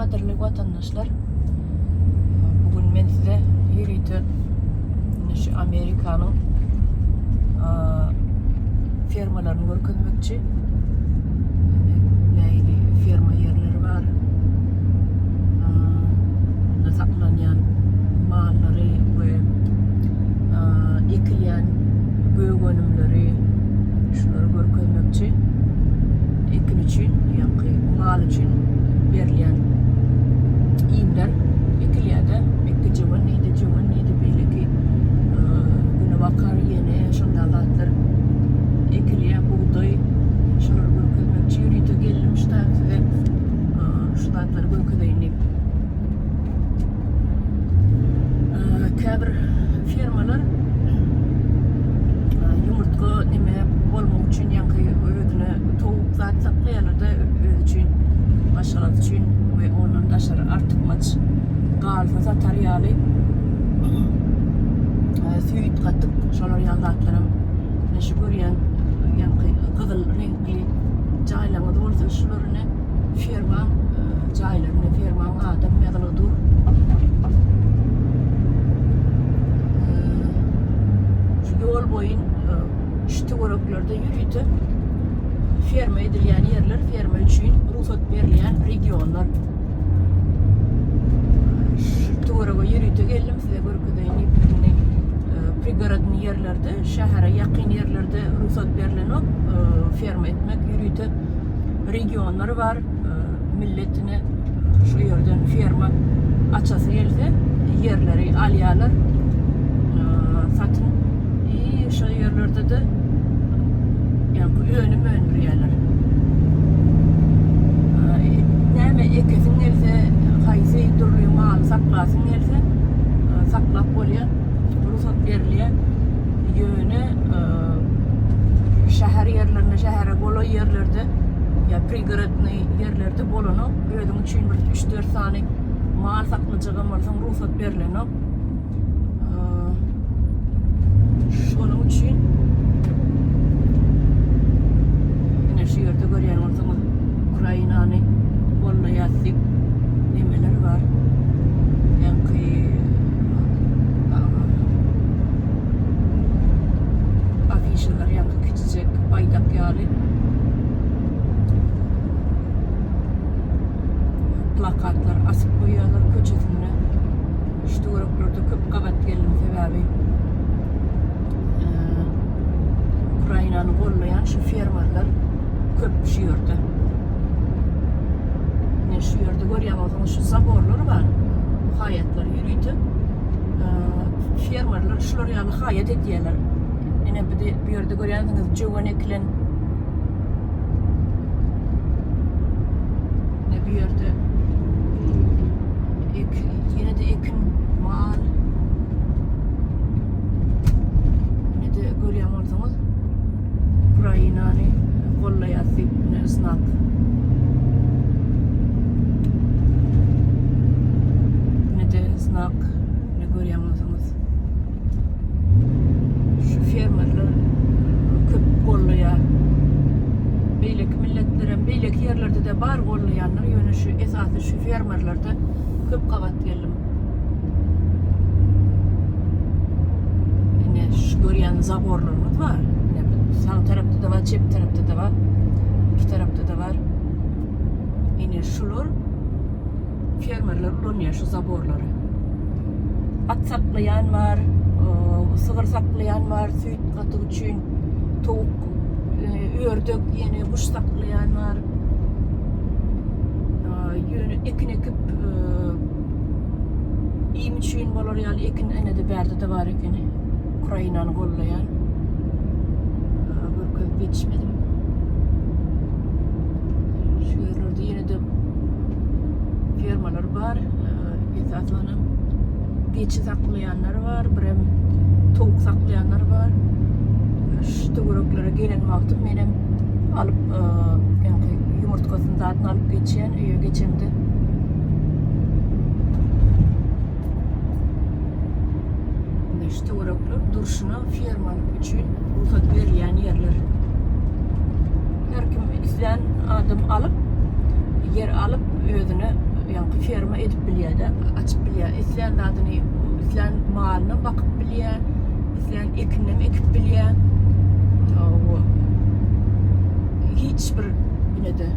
Gadyrly watandaşlar. Bu gün men size ýörite şu Amerikanyň fermalaryny görkezmekçi. Nähili ferma ýerleri bar. Onda saklanýan mallary we ekilýän gök önümleri şulary görkezmekçi. Ekin üçin, ýaňky mal üçin berilýän iýmler ekilýär-de, mekgejöwen diýdi, jöwen diýdi, beýleki günebakar ýene şonda zatlar ekilýär, bugdaý şolary görkezmekçi ýörite geldim şu taýda size şu zatlary görkezeýin diýip. Käbir fermalar ýumurtga neme bolmak üçin ýaňky özüne towuk zat saklaýarlar-da özi üçin, maşgalasy üçin we ondan daşary artykmaç galsa satar ýaly süýt, gatyk şolar ýaly zatlaram ine şu görýän ýaňky gyzyl reňkli jaýlaryňyz bolsa şular ine fermaň jaýlary ine fermaň adam ýazylgy dur. Şu ýol boýun şu töwereklerde ýörite ferma edilýän ýerler, ferma üçin rugsat berilýän regionlar. Şu töwerege ýörite geldim, size görkezeýin diýip, indi prigorodny ýerlerde, şähere ýakyn ýerlerde rugsat berlenok ferma etmek ýörite regionlar bar. Milletine şu ýerden ferma açasy gelse ýerleri alýarlar satyn i şo ýerlerde-de ýaňky önüm öndürýärler. Näme ekesiň gelse, haýsy dürli maly saklasyň gelse, saklap bolýar, rugsat berilýär. Ýöne şäher ýerlerinde, şähere golaý ýerlerde ýa prigorodnyý ýerlerde bolanok. Özüň üçin bir üç-dört sany mal saklajagam bolsaň rugsat berlenok. Şonuň üçin ine şu ýerde görýän bolsaňyz Ukrainany gollaýas diýip nemeler bar. Ýaňky afişalar ýaňky kiçijek baýdak ýaly plakatlar asyp goýýarlar köçesinde. Şu töwereklerde köp gabat geldim sebäbi Ukrainany gollaýan şu fermerler köp şu ýerde. Ine şu ýerde görýän bolsaňyz şu zaborlar bar. Bu haýatlar ýörite fermerler şular ýaly haýat edýärler. Ine bu bu ýerde görýänsiňiz jöwen ekilen. Ine bu ýerde Ek, ýene-de ekin, mal. Ýene-de görýän bolsaňyz, Ukrainany gollaýas diýip, ine znak. Ýene-de znak, ine görýän bolsaňyz. Şu fermerler köp gollaýar. Beýleki milletlerem, beýleki ýerlerde-de bar gollaýanlar, ýöne şu esasy şu fermerlerde köp gabat geldim. Ine şu görýän zaborlarymyz bar. Ine sag tarapda-da bar, çep tarapda-da bar. Iki tarapda-da bar. Ine şular fermerler ulanýar şu zaborlary. At saklaýan bar, sygyr saklaýan bar, süýt gatyk üçin, towuk, ördek, ýene guş saklaýan bar. Ýöne ekin ekip iým üçin bolar ýaly ekin ene-de bärde-de bar ekeni. Ukrainany gollaýan. Görkezip ýetişmedim. Şu ýerlerde ýene-de fermalar bar. Esasanam geçi saklaýanlar bar, birem towuk saklaýanlar bar. Şu töwereklere gelen wagtym menem alyp, ýaňky ýumurtgasyny zadyny alyp geçýän öýe geçemde. Ine şu töwerekler durşuna fermalyk üçin rugsat berilýän ýerler. Her kim islän adam alyp, ýer alyp özüne. ýaňky ferma edip bilýär-de, açyp bilýär. Islän zadyny, islän malyny bakyp bilýär, islän ekininem ekip bilýär. Hiç bir ine-de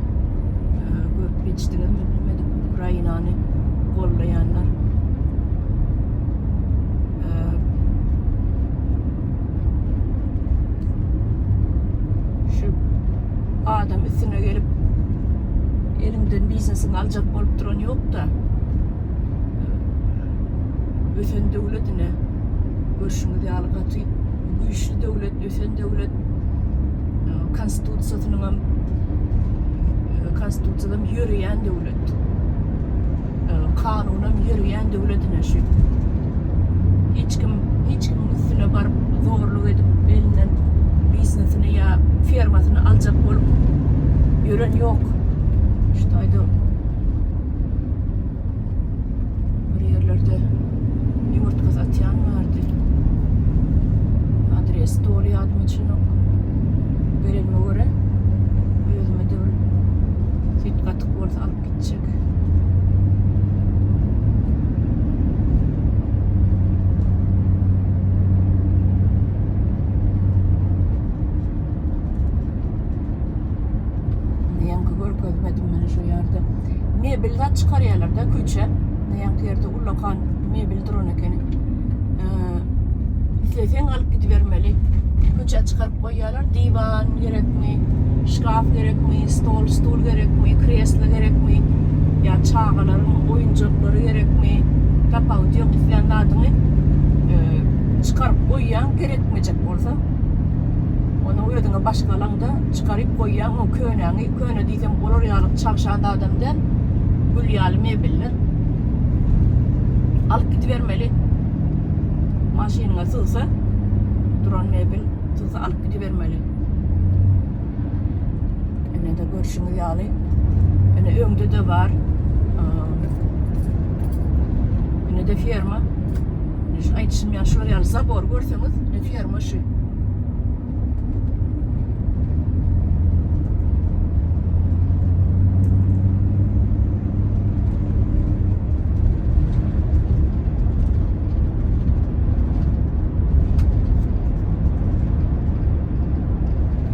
görüp geçdiňizmi bilmedim Ukrainany gollaýanlar. Şu adam üstüne gelip eliňden biznesiňi aljak bolup duran ýok-da. Ösen döwlet ine. Görşüňiz ýaly gaty güýçli döwlet, ösen döwlet. Konstitusiýasynyň hem konstitusiýada ýöreýän döwlet. Kanunam ýöreýän döwlet ine şu. Hiç kim hiç kimiň üstüne baryp zorluk edip elinden biznesini ýa fermasyny aljak bolup ýören ýok. Şu taýda bir ýerlerde ýumurtga satýan bardy. Adresi doly ýadyma düşenok. Berenime görä özüme de bir süýt gatyk bolsa alyp gitjek. Ýaňky görkezmedim men şu ýerde. Mebel zat çykarýarlar da köçe. Ýaňky ýerde ullakan mebel duran ekeni. Isleseň alyp gidibermeli. Köçe çykaryp goýýarlar. Diwan gerekmi, şkaf gerekmi, stol, stul gerekmi, kreslo gerekmi, ýa çagalaryň oýunjaklary gerekmi, tapawudy ýok islän zadyňy çykaryp goýýaň gerekmejek bolsa. Ony özüňe başgalaňda çykaryp goýýaň o könäňi, köne diýsem olar ýaly çagşan zadam däl, gül ýaly mebeller. Alyp gidibermeli. Maşynyňa sygsa duran mebel sygsa alyp gidibermeli. Ine-de görşüňiz ýaly. Ine öňde-de bar. Ine-de ferma. Ine şu aýdyşym ýaly şular ýaly zabor görseňiz, ine ferma şu.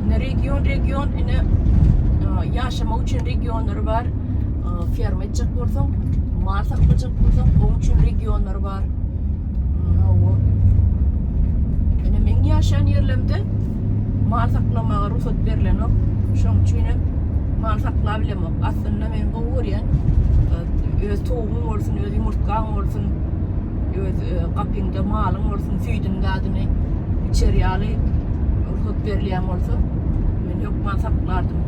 Ine region region ine e, ýaşamak üçin regionlary bar. E, ferma etjek bolsaň, mal saklajak bolsaň, oň üçin regionlary bar. Hawa. Ine meň ýaşaýan ýerlerimde mal saklamaga rugsat berlenok. Şoň üçin hem mal saklabilemok. Aslynda men gowy görýän e, öz towugyň bolsun, öz ýumurtgaň bolsun, öz e, gapyňda malyň bolsun, süýdüň dadyny içer ýaly rugsat berilýän bolsa, men hökman saklardym.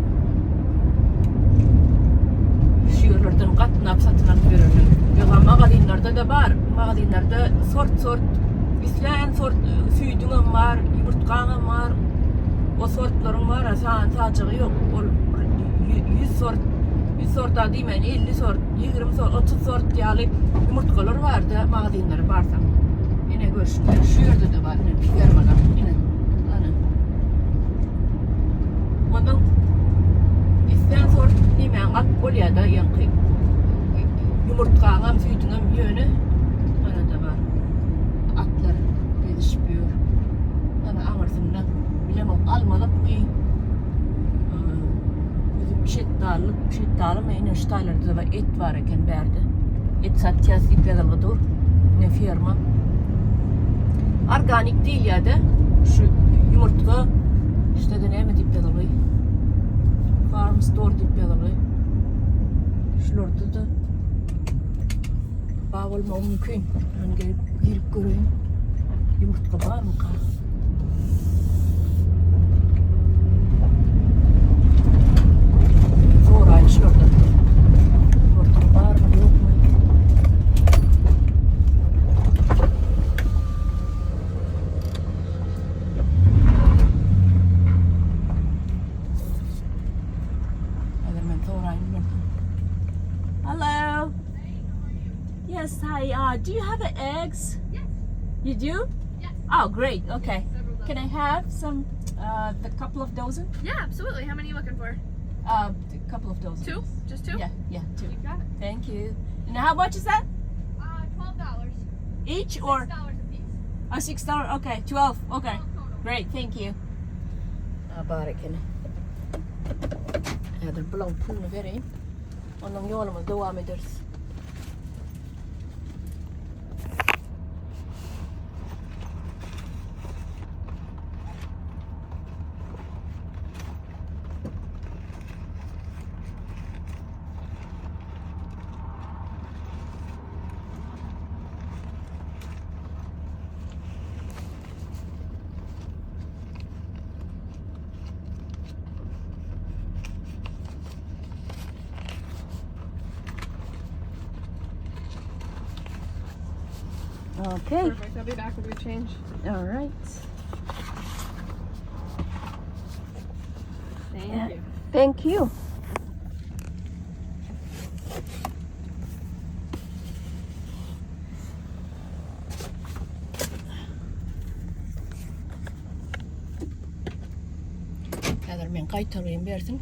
Şu ýerlerden gatnap satyn alyp ýörerdim. Ýoga magazinlerde-de bar. Magazinlerde sort-sort islän sort e, süýdüňem bar, ýumurtgaňam bar. O sortlaryň bar, san sajagy ýok. Ol 100 sort, 100 sort da diýmän 50 sort, 20 sort, 30 sort ýaly ýumurtgalar bar-da magazinlere barsaň. Ine görşüňiz, şu ýerde-de bar, ine fermalar, ine. Ana. Ondan islän sort diýmän alyp bolýar-da ýaňky ýumurtgaňam, süýdüňem ýöne ana-da bar. Atlar gezişip ýör. Ana aňyrsynda bilemok almalykmy? Üzüm şetdalyk, şetdalymy ine şu taýlarda da et bar eken bärde. Et satýas diýip ýazylgy dur. Ine ferma. Organik diýilýär-de şu ýumurtga işte de näme diýip ýazylgy? Farm store diýip ýazylgy. Şularda da bar bolmagy mümkin. Men gelip girip göreýin. Ýumurtga barmyka? Soraýyn şulardan. Ýumurtga barmy, ýokmy? Häzir men soraýyn bulardan. Hello. Yes, hi. Do you have eggs? Yes. You do? Yes. Oh, great. Okay. Several Can I have some, the couple of dozen? Yeah, absolutely. How many are you looking for? Uh, a couple of those. Two? Just two? Yeah, yeah, two. You got it. Thank you. And how much is that? Uh, $12. Each or $6 a piece. a $6? Okay, 12. Okay. Total. Great, thank you. Bar ekeni. Häzir bulaň puluny bereýin. Ondan ýolumyzy dowam ederis. Okay. Perfect. I'll be back with your change. All right. Thank Yeah. you. Thank you. Häzir men gaýtarayım bersin.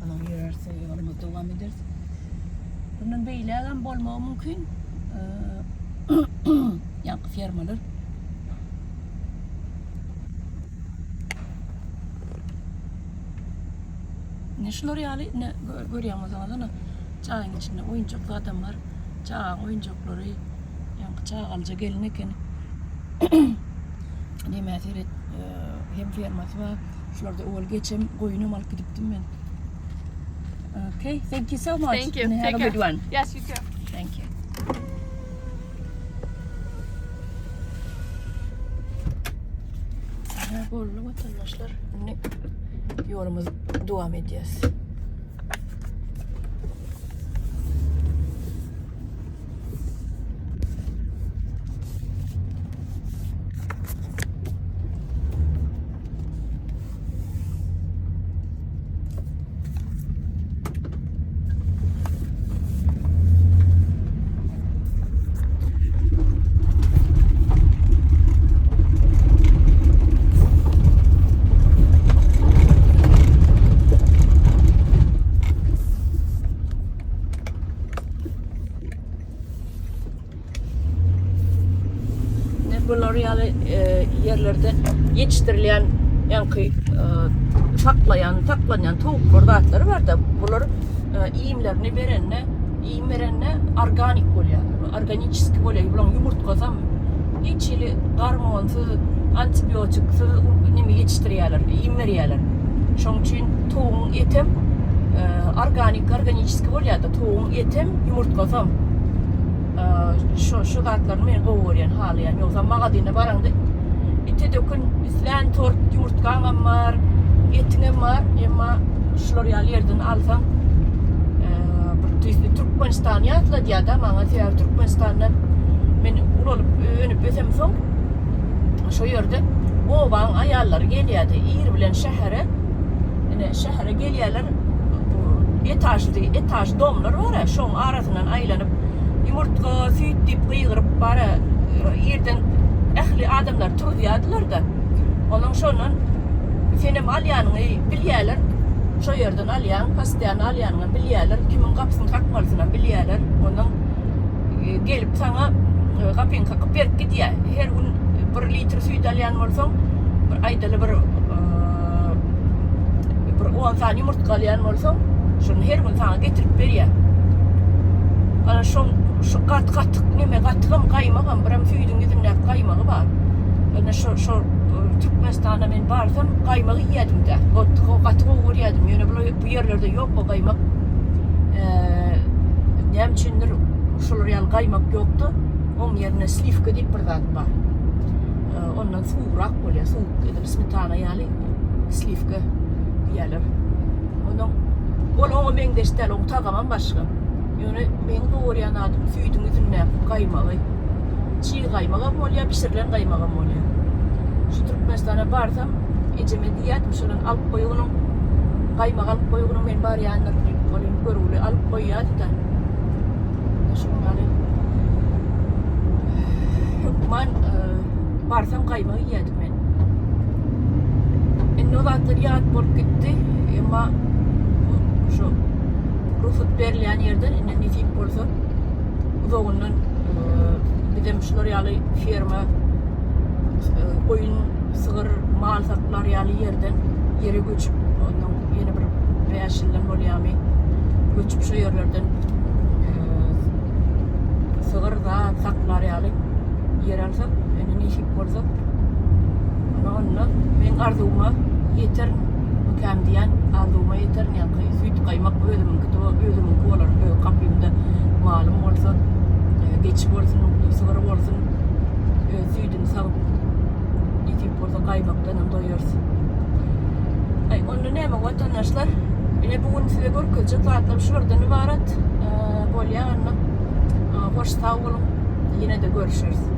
Ondan ýörerse ýolumyzy dowam ederis. Bundan beýlägem bolmagy mümkin. Ýaňky fermalar. Ne şular ýaly ne görýän bolsaňyz ana çaýyň içinde oýunjak zadam bar. Çagaň oýunjaklary ýaňky çagalyja gelin eken. Näme seret hem fermasy bar. Şularda owal geçem goýunam alyp gidipdim men. Okay, thank you so much. Thank you. And have Take a care. good one. Yes, you too. Thank you. Aha, boldy watandaşlar. Indi ýolumyzy dowam edýäs. Ne bular ýaly e, ýerlerde ýetişdirilýän ýaňky e, saklaýan, saklanýan towuklar zatlary bar-da, bular e, iýmlerini berende, iým berende organik bolýar. Organiçeski bolýar. Bularyň ýumurtgasam hiç hili gormonsyz, antibiotiksiz neme ýetişdirýärler, iým berýärler. Şonuň üçin towugyň etem e, organik, organiçeski bolýar-da, towugyň etem, ýumurtgasam. Şu şu zatlaryny men gowy görýän, halaýan. Ýogsa magazyna baraňda ite dökün islän tort ýumurtgaňam bar, etiňem bar. Emma şular ýaly ýerden alsaň bir tüýsli Türkmenistany ýatladýar-da maňa. Sebäbi Türkmenistanda men ulalyp, önüp ösemsoň şo ýerde obaň aýallary gelýärdi. Ir bilen şähere, ine şähere gelýärler. Bu etažly, etaž domlar bar-a, şoň arasyndan aýlanyp ýumurtga, süýt diýip gygyryp bara irden ähli adamlary turuzýardylar-da. Onuň şondan senem alýanyňy bilýärler. Şo ýerden alýaň, postoýanno alýanyňam bilýärler, kimiň gapysyny kakmalysynam bilýärler. Ondan e, gelip saňa e, gapyňy kakyp berip gidýär. Her gün bir litr süýt alýan bolsaň, bir aýdaly bir e, bir 10 sany ýumurtga alýan bolsaň, şony her gün saňa getirip berýär. Ana şoň şu gat gatyk neme gatygam gaýmagam biram süýdüň ýüzündäki gaýmagy bar. Ýöne şo şo e, Türkmenistana men barsam gaýmagy iýýädim-de. Gaty gaty gowy görýädim. Ýöne bu bu ýerlerde ýok o gaýmak. Eee näme üçindir şolar ýaly gaýmak ýokdy. Oň ýerine slivka diýip bir zat bar. E, ondan suwrak bolýar, suwuk edil smetana ýaly slivka diýýärler. Onuň ol oňa meňzeş däl, oň tagamam başga. Ýöne meň gowy görýän zadym süýdüň ýüzündäki gaýmagy. Çig gaýmagam bolýar, bişirilen gaýmagam bolýar. Şu Türkmenistana barsam, ejeme diýýärdim, şondan alyp goýugynyň gaýmak alyp goýugynyň men barýandyr diýip, ol hem görgüli alyp goýýardy-da. Şonuň ýaly hökman e, barsam gaýmak iýerdim men. Indi o zatlar ýat bolup gitdi. Emma şu rugsat berilýän ýerden indi nesip bolsa uzagyndan e, bizem şular ýaly ferma e, goýun, sygyr, mal saklar ýaly ýerden ýere göçüp, ondan ýene bir 5 ýyldan bolýamy göçüp şu ýerlerden e, sygyr zat saklar ýaly ýer alsak, indi nesip bolsa Ana onda meň arzuwyma ýeterin mikäm diýän arzuwyma ýeterin ýaňky süýt gaýmak özümiňki özümiňki bolar öz gapymda malym bolsa e, geçi bolsun sygyr bolsun öz süýdüni sagyp nesip bolsa gaýmakdan hem doýarys. Aý onda näme watandaşlar ine bu gün size görkezjek zatlarym şulardan ybarat e, bolýar onda. E, hoş sag boluň. Ýene-de görüşeris.